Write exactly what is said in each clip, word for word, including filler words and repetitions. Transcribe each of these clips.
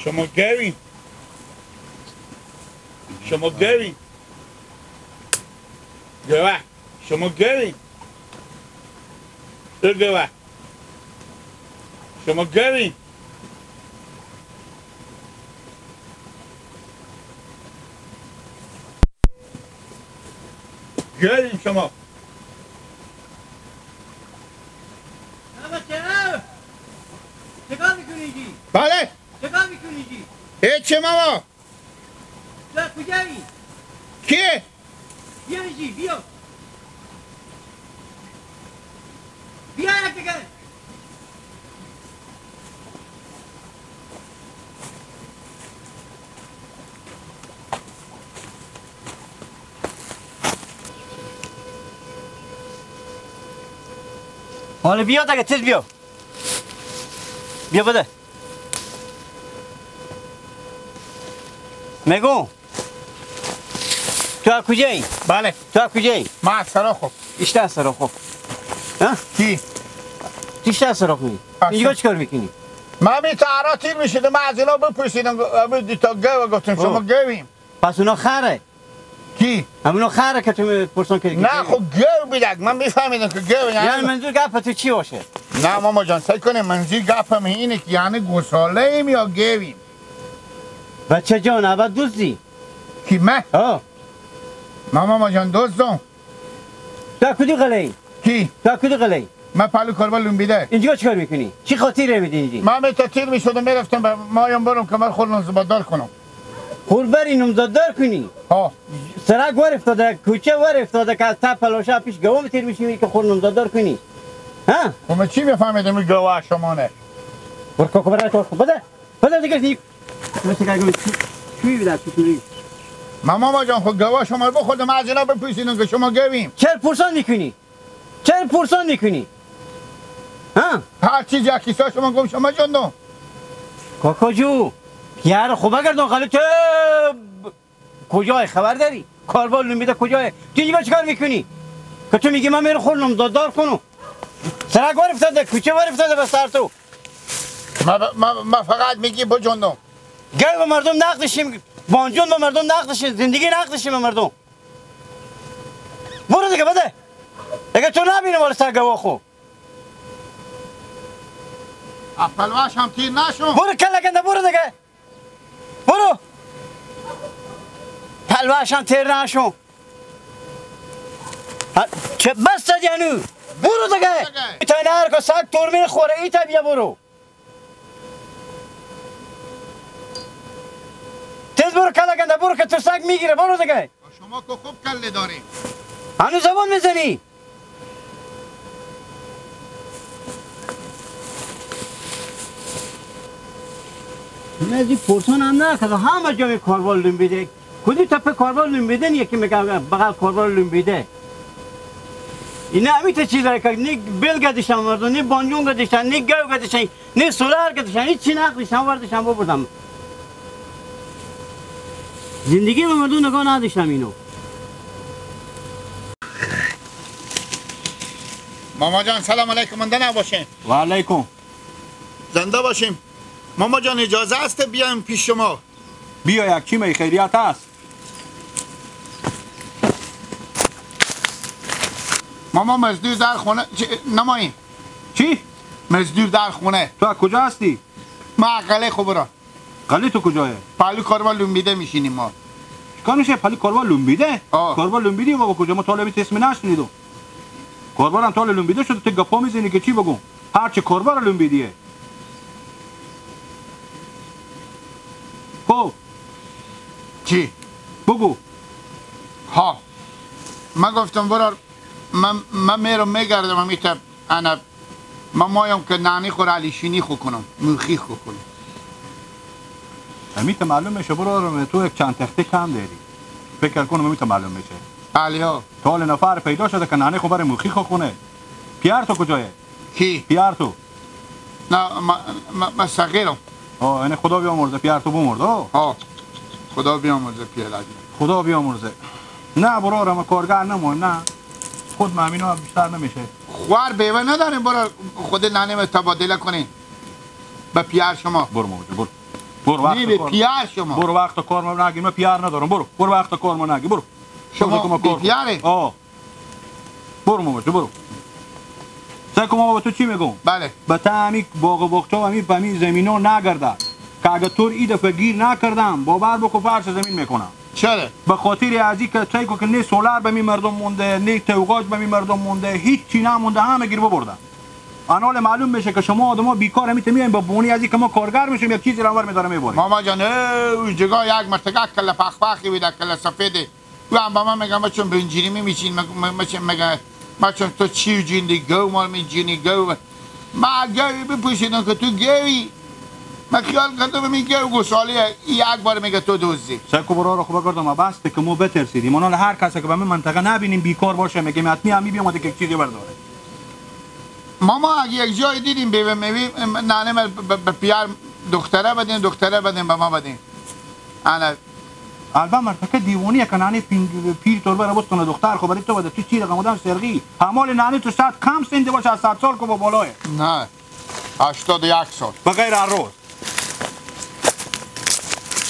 شما گوین. شما گوین. گوه. شما گوین. ای گوه. شما گوین. گوین شما. بابا، چرا؟ چیکار می‌کنی اینجی؟ بله. چیکار می‌کنی اینجی؟ هیچی ماما. تو کجایی؟ کیه؟ بیا اینجی، بیا. بیا یک دیگه. حالا بیا دیگه، تیز بیا. بیا بده. میگم، تو از کجایی؟ بله. تو از کجایی؟ ما از سراخو. اشته از سراخو. ها؟ کی؟ تو اشته از سراخو. اینجا چیکار می‌کنی؟ ما می تا ارا تیر می‌شدم، ما از اینا بپرسیدم، ابو دیتا گو گفتم، شما گویم. پس اونا خره. کی؟ همونو خره که تو پرسان کردی که نه، گوی. خب گو بیدک، من می‌فهمیدم که گو، یعنی یعنی منظور گپ تو چی باشه؟ نه ماما جان، سعی کنیم منظور گپم اینه که یعنی گوساله ایم یا گویم؟ بچه جان، اول دزدی. کی من؟ ها. من ماما جان دزدم. تو کدی غله ای؟ کی؟ تو کدی غله ای؟ من پهلو کاروا لومبیده. اینجا چیکار می‌کنی؟ چی خاطر می‌دی اینجا؟ من می تا تیر می‌شدم می‌رفتم به مایم برم که من خور نمزباددار کنم. خور بری نمزاددار کنی؟ ها. سرک ور افتاده، کوچه ور افتاده که از ته پلاشه پیش گوام تیر می‌شی که خور نمزاددار کنی. ها؟ خب من چی بفهمیدم این گواه شمانه؟ برو کاکو برای تو بده. بده دیگه دیگه. مثل که اگه چی، چی بیده چی کنی؟ من ماما جان خود گواه شما رو بخوردم، از اینا بپرسیدم که شما گویم. چرا پرسان می‌کنی؟ چرا پرسان می‌کنی؟ ها؟ هر چیز یک کیسه شما گم شما جندم. کاکا جو، یار خوبه گردان خالی تو کجای خبر داری؟ کاربار لومبیده کجایه؟ تو اینجا چیکار می‌کنی؟ که تو می‌گی من میرم خور نمزاددار کنم. سرک ور افتاده، کوچه ور افتاده به سر تو. ما، ما، ما فقط می‌گی بجندم. گل به مردم نقدشیم، بانجون به مردم نقدشیم، زندگی نقدشیم به مردم. برو دیگه بده. اگه تو نبینم ولی سر گوا خو. اپلواش هم تیر نشو. برو کله گنده، برو دیگه. برو. پلوشان تیر نشو. ها، چه بس زدی هنو؟ برو دیگه. دیگه. ایتا نر کو سگ ترمه خوره، ایتا بیا برو. تیز برو کله گنده، برو که تو سگ می‌گیره، برو دیگه. شما که خوب کله داری. هنو زبان می‌زنی. من از این پرسان هم نکردم، همه جای کاروان لومبیده. کدی تپه کاروان لومبیده نیه که میگه بغل کاروان لومبیده. اینا همیته چیزایی که نی بل گدیشن مردم، نی بانجون گدیشن، نی گو گدیشن، نی سولار گدیشن، هیچ چی نقدیشن، وردیشن ببردم. زندگی به مردم نگاه نداشتم اینو. ماما جان، سلام علیکم، زنده نباشین. و علیکم. زنده باشیم. ماما جان، اجازه است بیایم پیش شما؟ بیا، یک چی می خیریت است؟ ماما، مزدور در خونه چی؟ نمایی. چی؟ مزدور در خونه. تو از کجا هستی؟ ما اقله خو برا. قلی تو کجایه؟ پهلو کاروا لومبیده میشینیم ما. چیکار می‌شه پهلو کاروا لومبیده؟ آه. کاروا لومبیدی بابا کجا؟ ما تا حالا اسم نشنیدم. کاروا هم تا حالا لومبیده شده، تو گپا می‌زنی که چی بگم؟ هر چه کاروا رو لومبیدیه. خب. چی؟ بگو. ها. من گفتم برار، من، من میرم میگردم همیته انا من مایم که نانی خور علی شینی خو کنم، موخی خو کنم. امی ته معلوم می‌شه برو تو یک چند تخته کم داری. فکر کنم امی ته معلوم می‌شه. بله ها. تا حال نفر پیدا شده که نانی خو بره موخی خو کنه. پیار تو کجایه؟ کی؟ پیار تو. نه، ما، ما، ما صغیرم. آه، یعنی خدا بیامرزه، پیار تو بمرد، آه. آه. خدا بیامرزه، پیار عزیز. خدا بیامرزه. نه، برو، ما کارگر نمایم، نه. خود ما همینا بیشتر نمیشه. خوار بیوه نداریم، برو خود ننه تبادله کنیم. به پیار شما. برو ماما جان، برو. برو وقت نی به کار. پیار شما. برو وقت کار ما نگیر، من پیار ندارم. برو، برو وقت کار ما نگیر، برو. شما برو که ما بی کار پیاره؟ آه. برو ماما جو، برو. سعی کن ماما، به تو چی می‌گم؟ بله. به تا همی باغ و باغچه و همی، به همی زمینا نگرده که اگه تو رو ای دفعه گیر نکردم، باور بکن فرش زمین می‌کنم. چرا؟ به خاطر ازی که سعی کن که نه سولر به می مردم مونده، نه توغاج به می مردم مونده، هیچ چی نمونده، همه گیر ببرده. انال معلوم بشه که شما آدما بیکار همی میایین، به بونی ازی که ما کارگر می‌شیم، یک چیزی رو ور می‌داره می‌بره. ماما جان، او جگا یک مرتگه کله پخ‌پخی بیده، کله سفیده. او هم به من می‌گه، ما چون بنجینی می‌میچین، مگ-، م-، ما چون می‌گه، ما چون تو چی جیندی گو، ما می‌جینی گو. ما گوی بپوشیدم که تو گوی. ما خیال کردم می گو گوسالی یک بار می‌گه تو دزدی. سکو برو رو خوبه کردم، بس که مو بترسیدی. ما هر کسی که به من منطقه نبینیم بیکار باشه، می‌گیم حتمی همی بیام، یک چیزی برداره. ماما اگه یک جای دیدیم بیوه میوی، ننه ما ب-، ب-، به پیار دختره بدین، دختره بدین، به ما بدین. انا البته مرتکه دیوانی که ننه پین-، پیر تربه رو بستونه دختر خو بری تو بده، تو چی رقم آدم سرگی؟ همال ننه تو صد کم سن ده باشه، از صد سال که با بالاه. نه. هشتاد و یک سال. به غیر هر روز.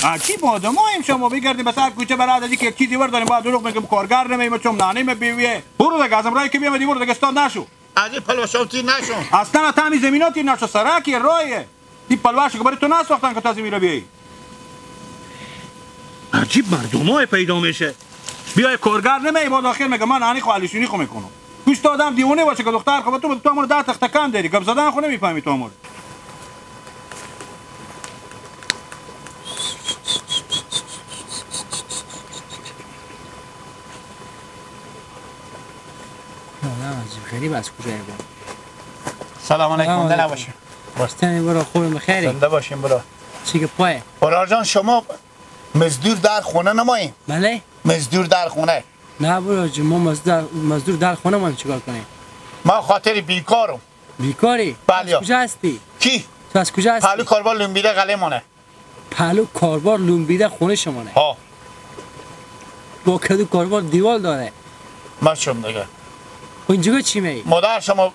عجیب آدماییم شما، بگردیم به سر کوچه برای ازی که یک چیزی برداریم، باید دروغ می‌گیم، کارگر نمیم، چون ننه ما بیویه. برو دیگه، از امرایی که بیامدی، برو دیگه، استاد نشو. از این پلوشاو تیر نشون. اصلاً تا همی زمینا تیر نشو، سرکی راهیه. این پلوشی که برای تو نساختن که تو از این میرا بیایی. عجیب مردمای پیدا می‌شه. بیای کارگر نمیای، بعد آخر میگه من انی خو علیشونی خو می‌کنم. گوش تو آدم دیوانه باشه که دختر خو تو، تو امور ده تخته کم داری، گپ زدن خو نمی‌فهمی تو امور. آدم عجیب غریب از کجا ایه؟ سلام علیکم، سلام زنده علیکم. باشین. باستانی برو، خوبی، بخیری؟ زنده باشین برو. چی که پایه؟ برار جان، شما مزدور در خونه نمایین؟ بله. مزدور در خونه؟ نه برار جان، ما مزدور، مزدور در خونه ما چیکار کنیم؟ ما خاطر بیکارم. بیکاری؟ بله. از کجا هستی؟ کی؟ تو از کجا هستی؟ پهلو کاربار لومبیده غله مانه. پهلو کاربار لومبیده خونه شمانه؟ ها. با کدو کاربار دیوال داره؟ ما چم دیگه. خب اینجا چی می‌ای؟ مادر شما.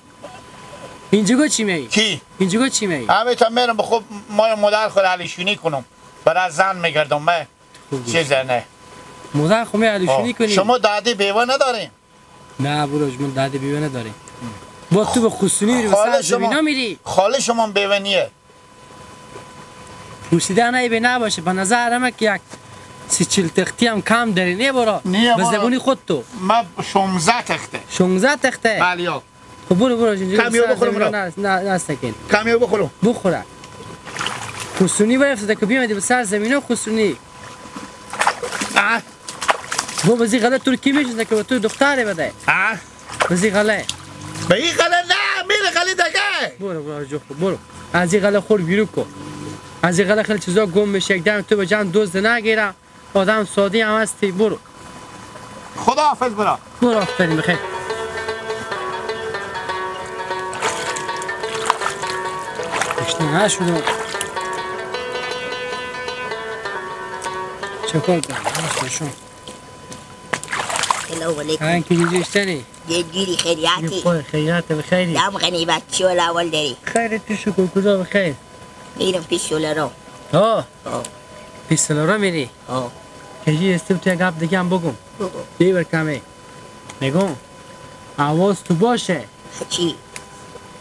اینجا چی می‌ای؟ کی؟ اینجا چی می‌ای؟ همه تا میرم به خود مای مادر خود علیشونی کنم. برای زن می‌گردم من. خوب. چه زنه؟ مادر خو می علیشونی آه. کنی؟ شما دادی بیوه نداریم؟ نه برار جان، ما دادی بیوه نداریم. با تو به خسونی می‌ری، به خاله سر شما، زمینا می‌ری. خاله شما بیوه نیه. پوسیدن ای به نباشه، به نظر همه که یک سی چل تختی هم کم داری، نه برار؟ نیه به برار. زبونی خود تو. ما شونزده تخته. شونزده تخته؟ بله یا. خب برو، برو، اینجا کم یو سر بخورم زمین برو. نه، نه، نه، نستکن. کم یو بخورم. بخوره. خسونی باید که بیامدی به سر زمینه خسونی. آه. بو بزی غله تو رو کی می‌شناسه که به تو دختره بده؟ آه. بزی غله. به این غله نه، میره غله دگه. برو، برو، جو خو، برو. از این غله خور بیرو کو. از این غله خیلی چیزا گم می‌شه، یک دم تو به جمع دزد نگیره. آدم سادی هم هستی، برو. خدا حافظ برار. برو، آفرین، بخیر. اشته نشدم. چه کار کنم؟ سلام علیکم. انکی بیجی اشتنی؟ یه جوری خیریاتی؟ یه پای خیریات بخیری. دم غنیمت، چی حال احوال داری؟ خیر، تو شکر، کجا بخیر؟ میرم پیش شلرا. ها؟ ها. پیش شلرا میری؟ ها. کجی استم تو یک گپ دیگه هم بگم. بگو. بی بر کمی. میگم، حواس تو باشه. چی؟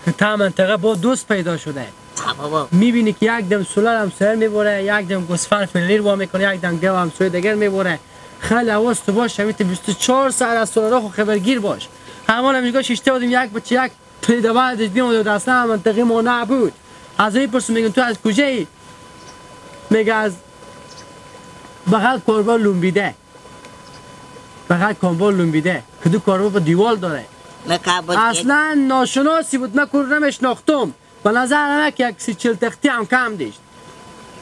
که تا منطقه با دوست پیدا شده. ها بابا. می‌بینی که یک دم سولر همسایه می‌بره، یک دم گوسفند فلیر وا می‌کنه، یک دم گاو همسایه دگر می‌بره. خیلی حواس تو باشه، همیته بیست و چهار ساعت از سولرا خو خبرگیر باش. همان هم میگه شیشته بودیم یک بچه یک پیدا بعدش بیام و اصلاً منطقی ما نبود. از این پرس می‌گن تو از کجایی؟ میگه از بغل کاربار لومبیده. بغل کاربار لومبیده. کدو کاربار با دیوال داره. مکه بود که اصلاً ناشناسی بود، من کور نمیشناختم. به نظر همه که یک سی چل تختی هم کم دیشت.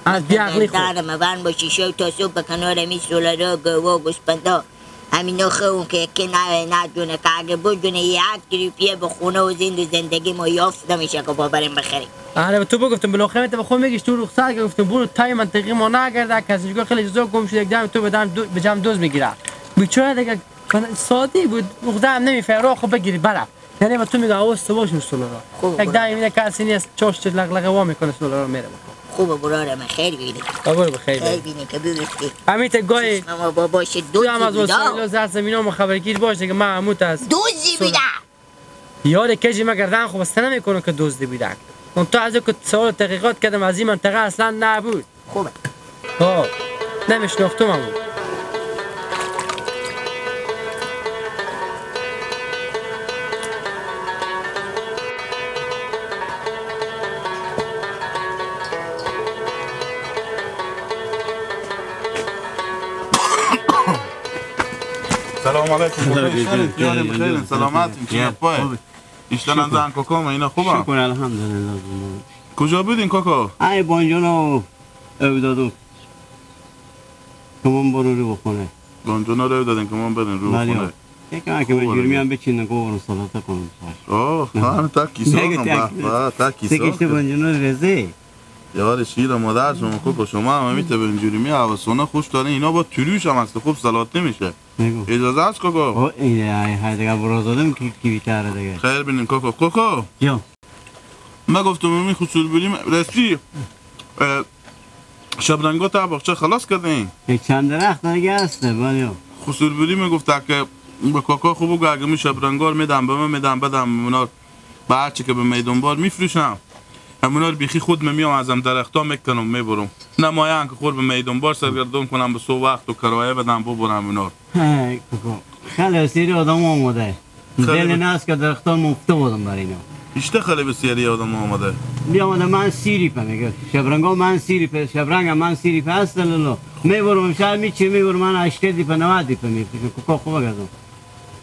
از بیعقلی خود. دارم، من با شیشه و تاسو به کنار می سولارا، گوا، گوسپندا. همینا خون که یکی نه، نه دونه که اگه بدونه یک روپیه به خونه و زند و زندگی ما یافت نمیشه که باوریم بخریم. آره، به تو بگفتم، بالاخره تو به خود می‌گیش، تو رخصت که گفتم، برو تای منطقی ما نگرده، کسی جگاه خیلی جزا گم شده، یک دم تو به دم دو-، به جمع دوز می‌گیره. بیچاره دیگه، سادی بود، مقدم نمی‌فهمه، راه خود بگیری، بله. یعنی به تو میگه، حواس تو باشه سولارا. خوب، یک برو. دم اینه کسی نیست، چاش چه لغلغه وا می‌کنه، سولارا میره بکن. خوبه برارم، خیر بینی. بابا، بخیر خیر بینی. بینی که بگفتی. امیت گاهی چشم ما باباش تو هم از دوزی بیدا. وسایل و زر زمین ها خبرگیر باش دیگه، محمود هست. دوزی سونا. بیدا. یار کجی من گردن خو بسته نمی‌کنم که دزدی بودن. اون تا از که سوال تحقیقات کردم، از این منطقه اصلاً نبود. خوبه. ها، نمی‌شناختم همون. سلام علیکم. سلام علیکم. بخیر، بخیر، سلامت، چی گپای؟ خوبی؟ ایشتن خوبی. زن کاکا، ما اینا خوبه؟ شکر الحمدلله. کجا بودین کاکا؟ ای بانجانا و اودادو. کمان برو رو بخونه. بانجانا رو دادن کمان برین رو بله. بخونه. یک کم که خوبه جرمی دیگه. هم بچینن، گو برو سلاته کنم. آه، نه. ها، تا کیسا نگه کن، تا به، کیسا. به، تا کیسا سه کشته کن. بانجانا رزه. یار شیر مادر شما، کاکا، شما هم همیته به اینجوری می حواسونه خوش داره. اینا با تروش هم هست، خوب سلات نمیشه. نگو. اجازه است، کاکا؟ او، این، ای، های دیگه برو زدم کی، کی بیتره دیگه. خیر بینیم، کاکا. کاکا! جان. من گفتم، امی خسور بریم، رسی، اه، شبرنگا تا باغچه خلاص کردین؟ یک چند درخت دیگه هسته، بله. خسور بریم گفته که به کاکا خوب بگو، اگه می شبرنگار می‌دم به من، می‌دم بدم، اونا به هر چی که به میدان بار می‌فروشم. همونا رو بیخی خود من میام ازم درختا میکنم میبرم. نمایان که خور به میدان بار سرگردان کنم، به سو وقت و کرایه بدم ببرم اونا رو. هه، کوکو. خیلی سری آدم آماده. خیلی دل ب- ناز که درختان مفته بودم بر اینا. اشته خیلی بسیاری آدم آماده. بیا آماده من سیری په میگه. شبرنگا من سیری په، شبرنگ من سیری په هست لالا. میبرم شاید میچه میبرم من هشتاد دی په نود دی په میفروشم. کوکو خوب گزم.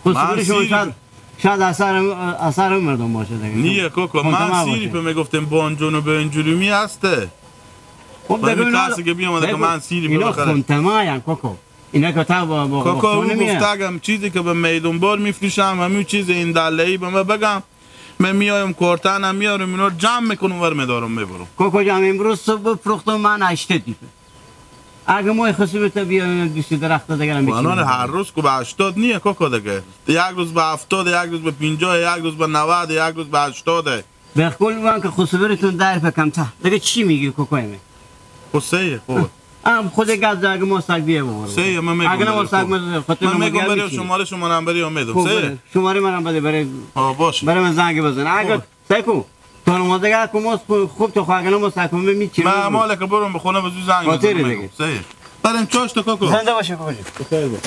خود من سیری شما سیری شاید پ- شاید اثر، اثر مردم باشه دیگه. نیه کوکو، من سیری په میگفتم بانجون و بنجلومی هسته. خب و دیگه این اینا، کسی که بیامده که دیگه من سیری اینا بخره. خونتمایان کوکو. اینا که تا با، با، با کوکو خونه او میان. گفته اگم چیزی که به میدون بار میفروشم، همون چیز این دله‌ای به من بگم. من میایم کارتن هم میارم، اینا رو جمع می‌کنم، ور می‌دارم، می‌برم. کوکو جان، امروز صبح بفروختم من هشتاد دیگه. اگه ما خصوصی تو بیایم، بیست درخت دیگه هم و الان بچینیم. هر روز که به هشتاد نیه کاکا دیگه. یک روز به هفتاد، یک روز به پنجاه، یک روز به نود، یک روز به هشتاد. به قول من که خصوصیتون در پکم تا. دیگه چی میگی کاکای من؟ خب سه، خب. هم خود گز اگه ما سگ بیه ببر. سه، من می‌گم اگه نه ما برای سگ خب. ما خود من ما می‌گم گرمی برای چی؟ شماره، شماره هم برای آمدم. خب، سه. برای شماره منم بده، برای آه، باشه. برای من زنگ بزن. اگه خب. سیکو، تو رو ما دیگه کماس کو-، خوب تو خواهگنه ما سکو می چی من می‌گم؟ مال که برم به خونه به زو زنگ خاطر بزنم، دیگه. می‌گم. صحیح. بریم چاش تو کوکو. زنده باشی کوکو جون. بخیر باش.